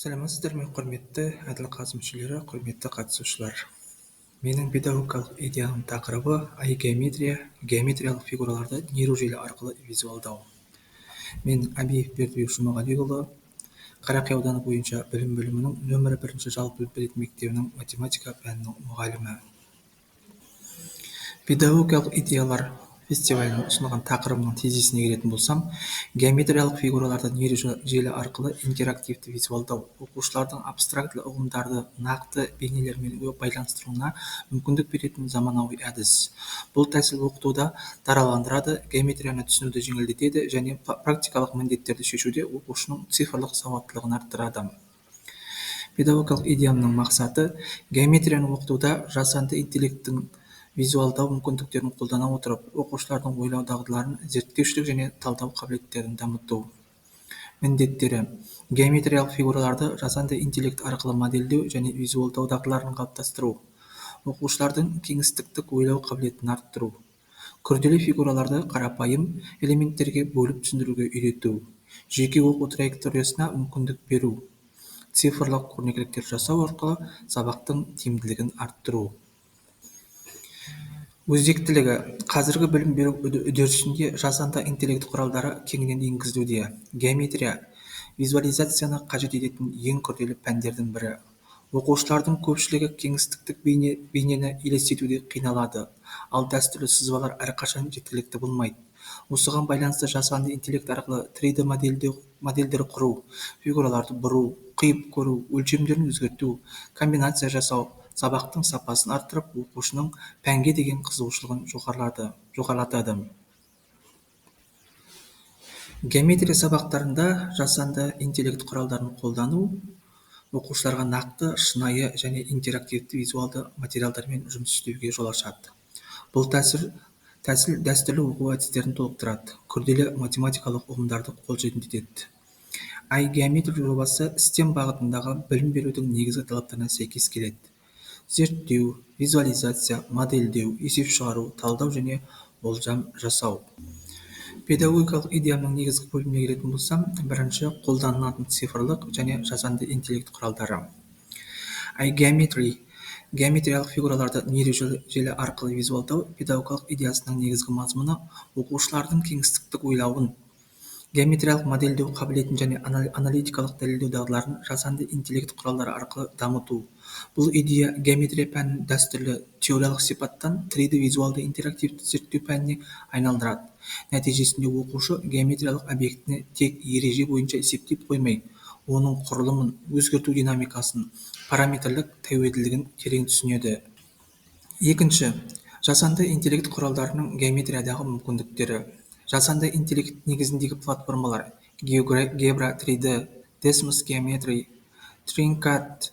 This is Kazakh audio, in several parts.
Сәлеметсіздер ме, құрметті әділқазы мүшелері, құрметті қатысушылар! Менің педагогикалық идеямның тақырыбы AI геометрия, геометриялық фигураларды нейрожелі арқылы визуалдау. Мен Әбиев Бердібек Жұмағалиұлы, Қарақия ауданы бойынша білім бөлімінің нөмірі бірінші жалпы білім мектебінің математика пәнінің мұғалімі. Педагогикалық идеялар фестивалінің ұсынған тақырыбының тезисіне келетін болсам, геометриялық фигураларды нейрожелі арқылы интерактивті визуалдау оқушылардың абстрактілі ұғымдарды нақты бейнелермен байланыстыруына мүмкіндік беретін заманауи әдіс. Бұл тәсіл оқытуда дараландырады, геометрияны түсінуді жеңілдетеді және практикалық міндеттерді шешуде оқушының цифрлық сауаттылығын арттырады. Педагогикалық идеямның мақсаты: геометрияны оқытуда жасанды интеллекттің визуалдау мүмкіндіктерін қолдана отырып, оқушылардың ойлау дағдыларын, зерттеушілік және талдау қабілеттерін дамыту. Міндеттері: геометриялық фигураларды жасанды интеллект арқылы модельдеу және визуалдау дағдыларын қалыптастыру, оқушылардың кеңістіктік ойлау қабілетін арттыру, күрделі фигураларды қарапайым элементтерге бөліп түсіндіруге үйрету, жеке оқу траекториясына мүмкіндік беру, цифрлық көрнекіліктер жасау арқылы сабақтың тиімділігін арттыру. Өзектілігі: қазіргі білім беру үдерісінде жасанды интеллект құралдары кеңінен енгізілуде. Геометрия визуализацияны қажет ететін ең күрделі пәндердің бірі. Оқушылардың көпшілігі кеңістіктік бейнені елестетуде қиналады, ал дәстүрлі сызбалар әрқашан жеткілікті болмайды. Осыған байланысты жасанды интеллект арқылы 3D модельдеу, модельдер құру, фигураларды бұру, қиып көру, өлшемдерін өзгерту, комбинация жасау сабақтың сапасын арттырып, оқушының пәнге деген қызығушылығын жоғарылатады. Геометрия сабақтарында жасанды интеллект құралдарын қолдану оқушыларға нақты, шынайы және интерактивті визуалды материалдармен жұмыс істеуге жол ашады. Бұл тәсіл дәстүрлі оқу әдістерін толықтырады, күрделі математикалық ұғымдарды қолжетімді етеді. AI геометрия жобасы STEM бағытындағы білім берудің негізгі талаптарына сәйкес келеді: зерттеу, визуализация, модельдеу, есеп шығару, талдау және болжам жасау. Педагогикалық идеямның негізгі бөліміне келетін болсам, бірінші, қолданылатын цифрлық және жасанды интеллект құралдары. AI Geometry, геометриялық фигураларды нейрожелі арқылы визуалдау педагогикалық идеясының негізгі мазмұны оқушылардың кеңістіктік ойлауын, геометриялық модельдеу қабілетін және аналитикалық дәлелдеу дағдыларын жасанды интеллект құралдары арқылы дамыту. Бұл идея геометрия пәнін дәстүрлі теориялық сипаттан 3D визуалды интерактивті зерттеу пәніне айналдырады. Нәтижесінде оқушы геометриялық объектіні тек ереже бойынша есептеп қоймай, оның құрылымын, өзгерту динамикасын, параметрлік тәуелділігін терең түсінеді. Екінші, жасанды интеллект құралдарының геометриядағы мүмкіндіктері. Жасанды интеллект негізіндегі платформалар GeoGebra 3D, Desmos Geometry, Tinkercad,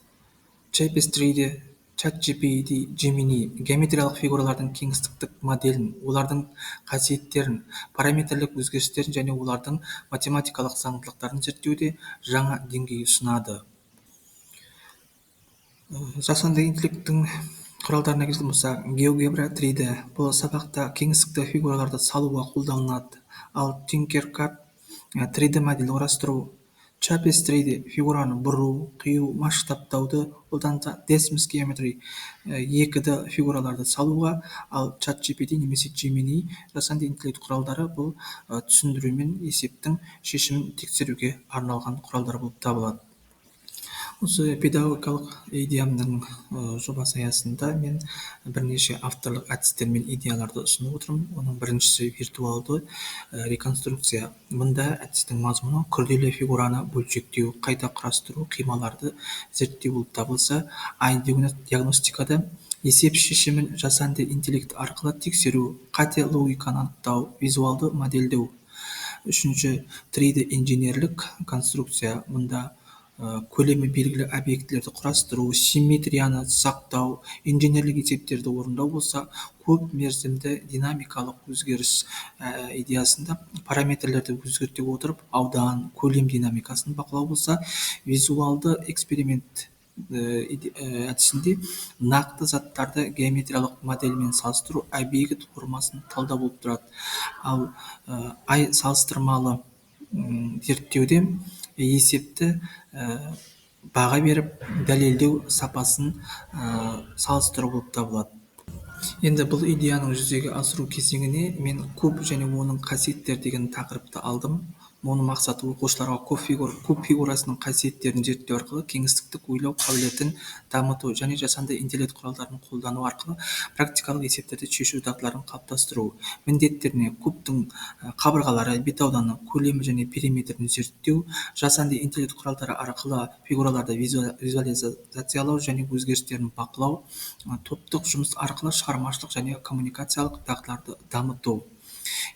Shapes 3D, ChatGPT, Gemini геометриялық фигуралардың кеңістіктік моделін, олардың қасиеттерін, параметрлік өзгерістерін және олардың математикалық заңдылықтарын зерттеуде жаңа деңгей ұсынады. Жасанды интеллекттің құралдарына келетін болсақ, GeoGebra 3D бұл сабақта кеңістікті фигураларды салуға қолданылады, ал Tinkercad 3D модель құрастыру, Shapes 3D фигураны бұру, қию, масштабтауды қолданса, Desmos Geometry 2D фигураларды салуға, ал ChatGPT немесе Gemini жасанды интеллект құралдары бұл түсіндіру мен есептің шешімін тексеруге арналған құралдар болып табылады. Осы педагогикалық идеямның жобасы аясында мен бірнеше авторлық әдістер мен идеяларды ұсынып отырмын. Оның біріншісі – виртуалды реконструкция. Мұнда әдістің мазмұны күрделі фигураны бөлшектеу, қайта құрастыру, қималарды зерттеу болып табылса, AI диагностикада есеп шешімін жасанды интеллект арқылы тексеру, қате логиканы анықтау, визуалды модельдеу. Үшінші, 3D инженерлік конструкция. Мұнда көлемі белгілі объектілерді құрастыру, симметрияны сақтау, инженерлік есептерді орындау болса, көп мерзімді динамикалық өзгеріс идеясында параметрлерді өзгерте отырып, аудан, көлем динамикасын бақылау болса, визуалды эксперимент әдісінде нақты заттарды геометриялық модельмен салыстыру, объект формасын талдау болып тұрады. Ал AI салыстырмалы зерттеуде есепті Баға беріп, дәлелдеу сапасын салыстыру болып табылады. Енді бұл идеяның жүзеге асыру кезеңіне мен «Куб және оның қасиеттері» деген тақырыпты алдым. Оның мақсаты – оқушыларға куб фигурасының қасиеттерін зерттеу арқылы кеңістіктік ойлау қабілетін дамыту және жасанды интеллект құралдарын қолдану арқылы практикалық есептерді шешу дағдыларын қалыптастыру. Міндеттеріне кубтың қабырғалары, бет ауданы, көлемі және периметрін зерттеу, жасанды интеллект құралдары арқылы фигураларды визуализациялау және өзгерістерін бақылау, топтық жұмыс арқылы шығармашылық және коммуникациялық дағдыларды дамыту.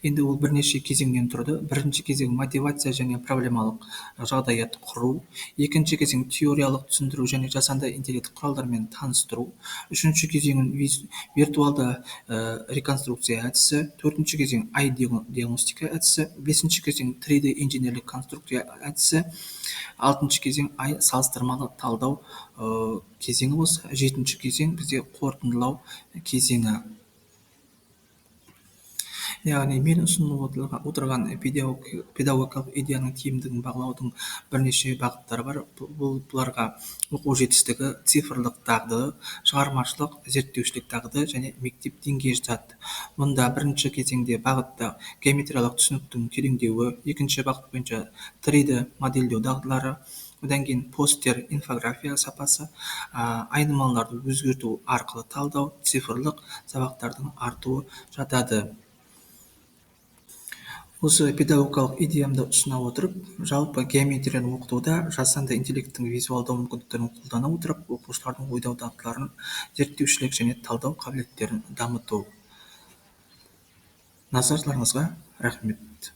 Енді ол бірнеше кезеңнен тұрды. Бірінші кезең – мотивация және проблемалық жағдаят құру. Екінші кезең – теориялық түсіндіру және жасанды интеллект құралдарымен таныстыру. Үшінші кезең – виртуалды реконструкция әдісі. Төртінші кезең – ай диагностика әдісі. Бесінші кезең – 3D инженерлік конструкция әдісі. Алтыншы кезең – ай салыстырмалы талдау кезеңі болса, жетінші кезең бізде қорытындылау кезеңі. Яғни мен ұсынып отырған педагогикалық идеяның тиімділігін бағалаудың бірнеше бағыттары бар. Бұларға оқу жетістігі, цифрлық дағды, шығармашылық, зерттеушілік дағды және мектеп деңгейі жатады. Мұнда бірінші кезеңде бағытта геометриялық түсініктің тереңдеуі, екінші бағыт бойынша 3D модельдеу дағдылары, одан кейін постер, инфография сапасы, айнымалыларды өзгерту арқылы талдау, цифрлық сабақтардың артуы жатады. Осы педагогикалық идеямды ұсына отырып, жалпы геометрияны оқытуда жасанды интеллекттің визуалдау мүмкіндіктерін қолдана отырып, оқушылардың ойлау дағдыларын, зерттеушілік және талдау қабілеттерін дамыту. Назарларыңызға рахмет!